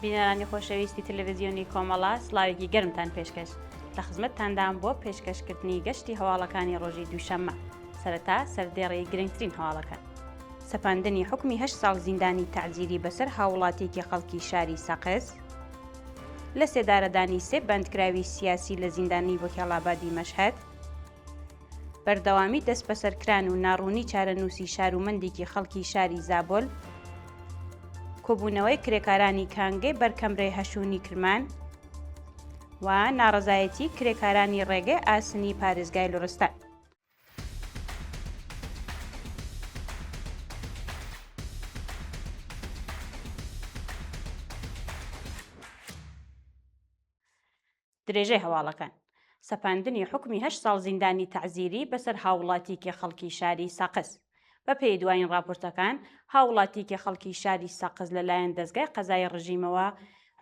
بینەرانی خۆشەویستی تەلەڤزیۆنی کۆمەڵە سڵاوێکی گەرمتان پێشکەش لە خزمەتتاندام بۆ پێشکەشکردنی گەشتی هەواڵەکانی ڕۆژی دووشەممە سەرەتا سەردێڕی گرنگترین هەواڵەکان. سەپاندنی حوکمی هەشت ساڵ زیندانی تەعزیری بەسەر هاووڵاتییەکی خەڵکی شاری سەقز، لە سێدارەدانی سێ بەندکراوی سیاسی لە زیندانی وەکێڵابادی مەشهەد، بەردەوامی دەستبەسەرکران و ناڕوونی چارەنووسی شارومەندێکی خەڵکی شاری زابۆل، کۆبوونەوەی کرێکارانی کانگەی بەرکەمرەی هەشوونی کرمان و ناڕەزایەتی کرێکارانی ڕێگەی ئاسنی پارێزگای لوڕستان. درێژەی هەواڵەکان. سەپاندنی حوکمی هەشت ساڵ زیندانی تەعزیری بەسەر هاووڵاتییەکی خەڵکی شاری سەقز. بە پێی دوایین ڕاپۆرتەکان، هاووڵاتییەکی خەڵکی شاری سەقز لە لایەن دەزگای قەزایی ڕژیمەوە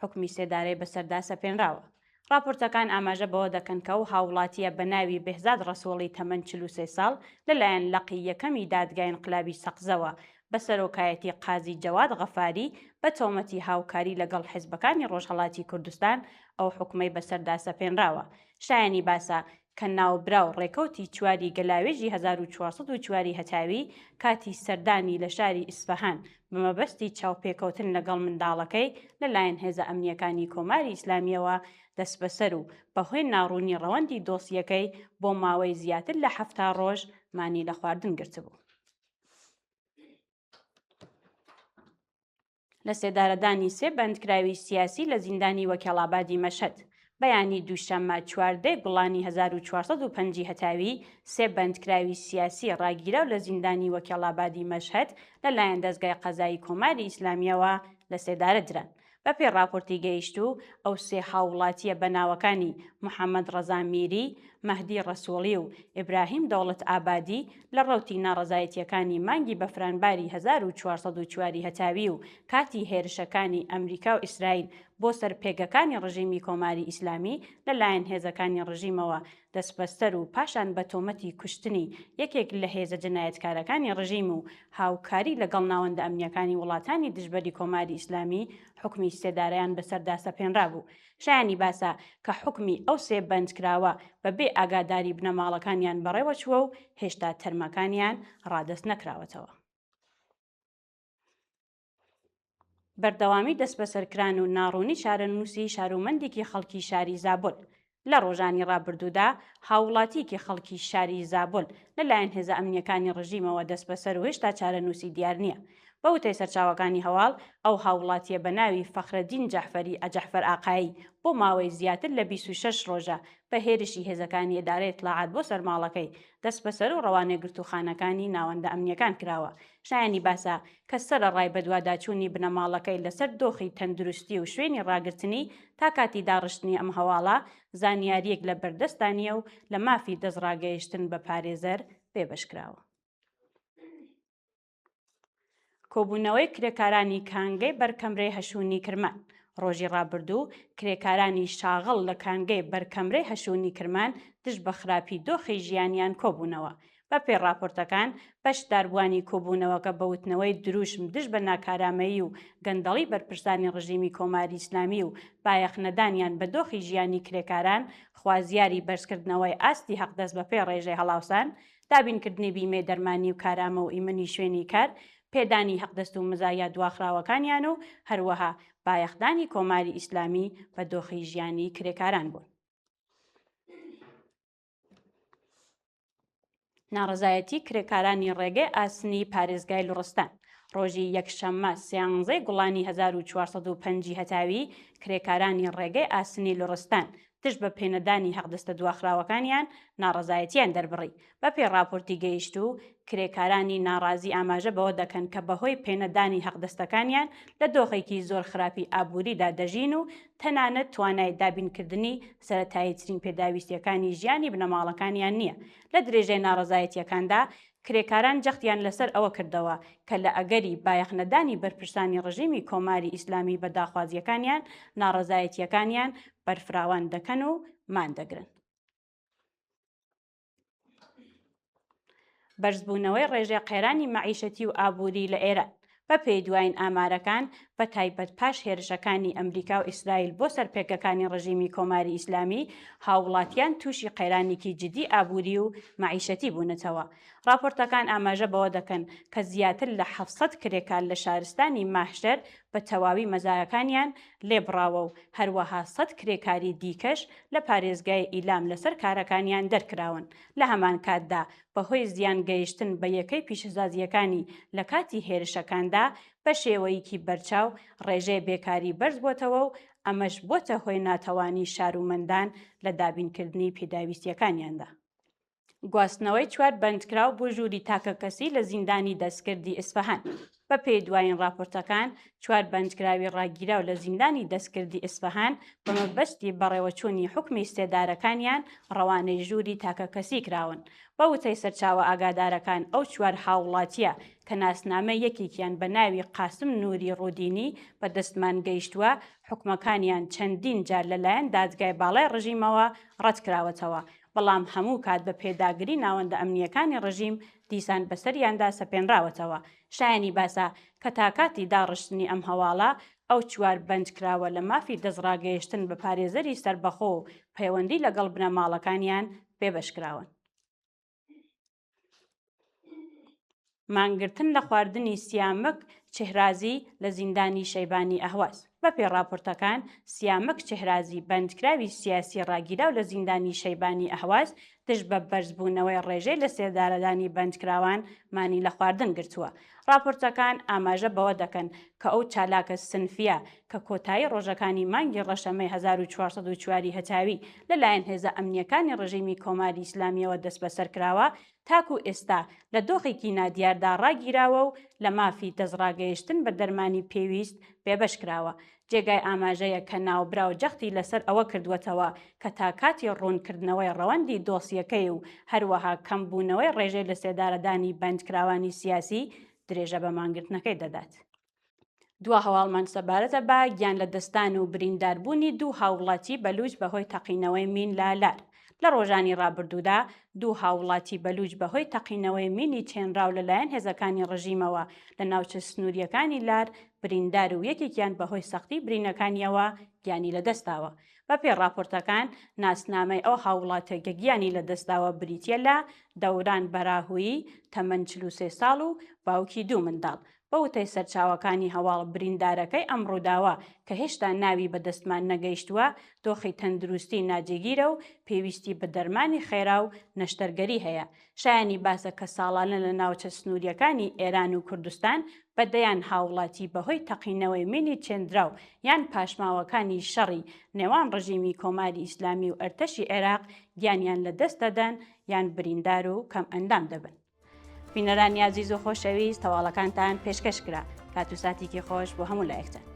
حوکمی سێدارەی بەسەردا سەپێنراوە. ڕاپۆرتەکان ئاماژە بەوە دەکەن کە ئەو هاووڵاتییە بە ناوی بێهزاد ڕەسووڵی تەمەن 43 ساڵ لە لایەن لقی یەکەمی دادگای ئینقلابی سەقزەوە بە سەرۆکایەتی قازی جەواد غەفاری بە تۆمەتی هاوکاری لەگەڵ حیزبەکانی ڕۆژهەڵاتی کوردستان ئەو حوکمەی بەسەردا سەپێنراوە. شایەنی باسە کە ناوبراو ڕێکەوتی چواری گەلاوێژی 1404 ی هەتاوی کاتی سەردانی لە شاری ئیسفەهان بە مەبەستی چاوپێکەوتن لەگەڵ منداڵەکەی لە لایەن هێزە ئەمنییەکانی کۆماری ئیسلامییەوە دەسبەسەر و بە هۆی ناڕوونی ڕەوەندی دۆسیەکەی بۆ ماوەی زیاتر لە 70 ڕۆژ مانی لە خواردن گرتبوو. لە سێدارەدانی سێ بەندکراوی سیاسی لە زیندانی وەکێڵابادی مەشهەد. بەیانی دووشەممە 14 گوڵانی 1405 هەتاوی سێ بەندکراوی سیاسی ڕاگیراو لە زیندانی وەکێڵابادی مەشهەد لەلایەن دەزگای قەزایی کۆماری ئیسلامییەوە لە سێدارە دران. بەپێی ڕاپۆرتی گەیشتوو، ئەو سێ هاووڵاتییە بە ناوەکانی محەمەد ڕەزا میری، مەهدی ڕەسووڵی و ئیبراهیم دەوڵەتئابادی لە ڕەوتی ناڕەزایەتییەکانی مانگی بەفرانباری 1404 ی هەتاوی و کاتی هێرشەکانی ئەمریکا و ئیسرائیل بۆ سەر پێگەکانی ڕژیمی کۆماری ئیسلامی لە لایەن هێزەکانی ڕژیمەوە دەستبەسەر و پاشان بە تۆمەتی کوشتنی یەکێک لە هێزە جەنایەتکارەکانی ڕژیم و هاوکاری لەگەڵ ناوەندە ئەمنییەکانی وڵاتانی دژبەری کۆماری ئیسلامی حوکمی سێدارەیان بەسەردا سەپێنرابوو. شایانی باسە کە حوکمی ئەو سێ بەندکراوە بە بێ ئاگاداری بنەماڵەکانیان بەڕێوەچووە و هێشتا تەرمەکانیان ڕادەست نەکراوەتەوە. بەردەوامی دەستبەسەرکران و ناڕوونی چارەنووسی شارومەندێکی خەڵکی شاری زابۆل لە ڕۆژانی ڕابردوودا هاووڵاتییەکی خەڵکی شاری زابۆل لەلایەن هێزە ئەمنییەکانی ڕژیمەوە دەستبەسەر و هێشتا چارەنووسی دیار نییە. بە وتەی سەرچاوەکانی هەواڵ، ئەو هاووڵاتییە بە ناوی فەخرەدین جەعفەری جەعفەر ئاقایی بۆ ماوەی زیاتر لە 26 ڕۆژە بە هێرشی هێزەکانی ئیدارەی ئیتڵاعات بۆ سەر ماڵەکەی دەستبەسەر و ڕەوانەی گرتووخانەکانی ناوەندە ئەمنییەکان کراوە. شایانی باسە کە سەرەڕای بەدواداچوونی بنەماڵەکەی لەسەر دۆخی تەندروستی و شوێنی ڕاگرتنی، تا کاتی داڕشتنی ئەم هەواڵە زانیارییەک لە بەردەستدا نییە و لە مافی دەستڕاگەیشتن بە پارێزەر بێبەش کراوە. کۆبوونەوەی کرێکارانی کانگەی بەرکەمرەی هەشوونی کرمان ڕۆژی ڕابردوو کرێکارانی شاغڵ لە کانگەی بەرکەمرەی هەشوونی کرمان دژ بە خراپی دۆخی ژیانیان کۆبوونەوە. بەپێی ڕاپۆرتەکان، بەشداربووانی کۆبوونەوەکە بە وتنەوەی درووشم دژ بە ناکارامەیی و گەندەڵی بەرپرسانی ڕژیمی کۆماری ئیسلامی و بایەخنەدانیان بە دۆخی ژیانی کرێکاران، خوازیاری بەرزکردنەوەی ئاستی حەقدەست بەپێی ڕێژەی هەڵاوسان، دابینکردنی بیمەی دەرمانی و کارامە و ئیمنی شوێنی کار، پێدانی حەقدەست و مزایا دواخراوەکانیان و هەروەها بایەخدانی کۆماری ئیسلامی بە دۆخی ژیانی کرێکاران بوون. ناڕەزایەتی کرێکارانی ڕێگەی ئاسنی پارێزگای لوڕستان ڕۆژی یەکشەممە سیانزەی گوڵانی 1405 هەتاوی کرێکارانی ڕێگەی ئاسنی لوڕستان دژ بە پێنەدانی حەقدەستە دواخراوەکانیان ناڕەزایەتیان دەربڕی. بەپێی ڕاپۆرتی گەیشتوو، کرێکارانی ناڕازی ئاماژە بەوە دەکەن کە بەهۆی پێنەدانی حەقدەستەکانیان لە دۆخێکی زۆر خراپی ئابووریدا دەژین و تەنانەت توانای دابینکردنی سەرەتاییترین پێداویستییەکانی ژیانی بنەماڵەکانیان نییە. لە درێژەی ناڕەزایەتییەکاندا، کرێکاران جەختیان لەسەر ئەوە کردەوە کە لە ئەگەری بایەخنەدانی بەرپرسانی ڕژیمی کۆماری ئیسلامی بە داخوازییەکانیان، ناڕەزایەتییەکانیان بەرفراوان دەکەن و مان دەگرن. بەرزبوونەوەی ڕێژەی قەیرانی مەعیشەتی و ئابووری لە ئێران. بە پێی دوایین ئامارەکان، بە تایبەت پاش هێرشەکانی ئەمریکا و ئیسرائیل بۆ سەر پێگەکانی ڕژیمی کۆماری ئیسلامی، هاووڵاتیان تووشی قەیرانێکی جیدی ئابووری و مەعیشەتی بوونەتەوە. ڕاپۆرتەکان ئاماژە بەوە دەکەن کە زیاتر لە 700 کرێکار لە شارستانی ماهشەر بە تەواوی مەزایاکانیان لێ بڕاوە و هەروەها سەد کرێکاری دیکەش لە پارێزگای ئیلام لەسەر کارەکانیان دەرکراون. لە هەمان کاتدا بەهۆی زیان گەیشتن بە یەکەی پیشەسازییەکانی لە کاتی هێرشەکاندا بە شێوەیکی بەرچاو ڕێژەی بێکاری بەرزبۆتەوە و ئەمەش بۆتە هۆی ناتەوانی شارومەندان لە دابینکردنی پێداویستییەکانیاندا. گواستنەوەی چوار بەندکراو بۆ ژووری تاکەکەسی لە زیندانی دەستکردی ئیسفەهان. بەپێی دوایین ڕاپۆرتەکان، چوار بەندکراوی ڕاگیراو لە زیندانی دەستکردی ئیسفەهان بە مەبەستی بەڕێوەچوونی حوکمی سێدارەکانیان ڕەوانەی ژووری تاکەکەسی کراون. بە وتەی سەرچاوە ئاگادارەکان ئەو چوار هاووڵاتییە کە ناسنامەی یەکێکیان بە ناوی قاسم نووری ڕوودینی بە دەستمان گەیشتووە، حوکمەکانیان چەندین جار لەلایەن دادگای باڵای ڕژیمەوە ڕەتکراوەتەوە، بەڵام هەموو کات بە پێداگری ناوەندە ئەمنییەکانی ڕژیم دیسان بەسەریاندا سەپێنراوەتەوە. شایەنی باسە کە تا کاتی داڕشتنی ئەم هەواڵە، ئەو چوار بەندکراوە لە مافی دەستڕاگەیشتن بە پارێزەری سەربەخۆ و پەیوەندی لەگەڵ بنەماڵەکانیان بێبەش کراون. مانگرتن لە خواردنی سیامەک چهرازی لە زیندانی شەیبانی ئەهواز. بەپێی ڕاپۆرتەکان، سیامەک چهرازی بەندکراوی سیاسی ڕاگیراو لە زیندانی شەیبانی ئەهواز دژ بە بەرزبوونەوەی ڕێژەی لەسێدارەدانی بەندکراوان مانی لە خواردن گرتووە. ڕاپۆرتەکان ئاماژە بەوە دەکەن کە ئەو چالاکە سنفییە کە کۆتایی ڕۆژەکانی مانگی ڕەشەمەی 1404 ی هەتاوی لەلایەن هێزە ئەمنییەکانی ڕژیمی کۆماری ئیسلامییەوە دەستبەسەر کراوە، تاکوو ئێستا لە دۆخێکی نادیاردا ڕاگیراوە و لە مافی دەستڕاگەیشتن بە دەرمانی پێویست بێبەش کراوە. جێگای ئاماژەیە کە ناوبراو جەختی لەسەر ئەوە کردووەتەوە کە تا کاتی ڕوونکردنەوەی ڕەوەندی دۆسیەکەی و هەروەها کەمبوونەوەی ڕێژەی لەسێدارەدانی بەندکراوانی سیاسی درێژە بە مانگرتنەکەی دەدات. دوا هەواڵمان سەبارەتە بە گیانلەدەستدان و برینداربوونی دوو هاووڵاتی بەلووچ بەهۆی تەقینەوەی مین لە لار. لە ڕۆژانی ڕابردوودا دوو هاووڵاتی بەلووچ بەهۆی تەقینەوەی مینی چێنراو لەلایەن هێزەکانی ڕژیمەوە لە ناوچە سنوورییەکانی لار بریندار و یەکێکیان بەهۆی سەختی برینەکانیەوە گیانی لەدەستداوە. بەپێی ڕاپۆرتەکان ناسنامەی ئەو هاووڵاتیە کە گیانی لەدەستداوە بریتییە لە دەوران بەراهویی تەمەن 43 ساڵ و باوکی دوو منداڵ. بە وتەی سەرچاوەکانی هەواڵ بریندارەکەی ئەم ڕووداوە کە هێشتا ناوی بە دەستمان نەگەیشتووە دۆخی تەندروستی ناجێگیرە و پێویستی بە دەرمانی خێرا و نەشتەرگەری هەیە. شایانی باسە کە ساڵانە لە ناوچە سنوورییەکانی ئێران و کوردستان بە دەیان هاووڵاتی بەهۆی تەقینەوەی مینی چێندراو یان پاشماوەکانی شەڕی نێوان ڕژیمی کۆماری ئیسلامی و ئەرتەشی عێراق گیانیان لە دەست دەدەن یان بریندار و کەمئەندام دەبن. بینەرانی ئازیز و خۆشەویست هەواڵەکانتان پێشکەش کرا. کات و ساتێکی خۆش بۆ هەموو لایەکتان.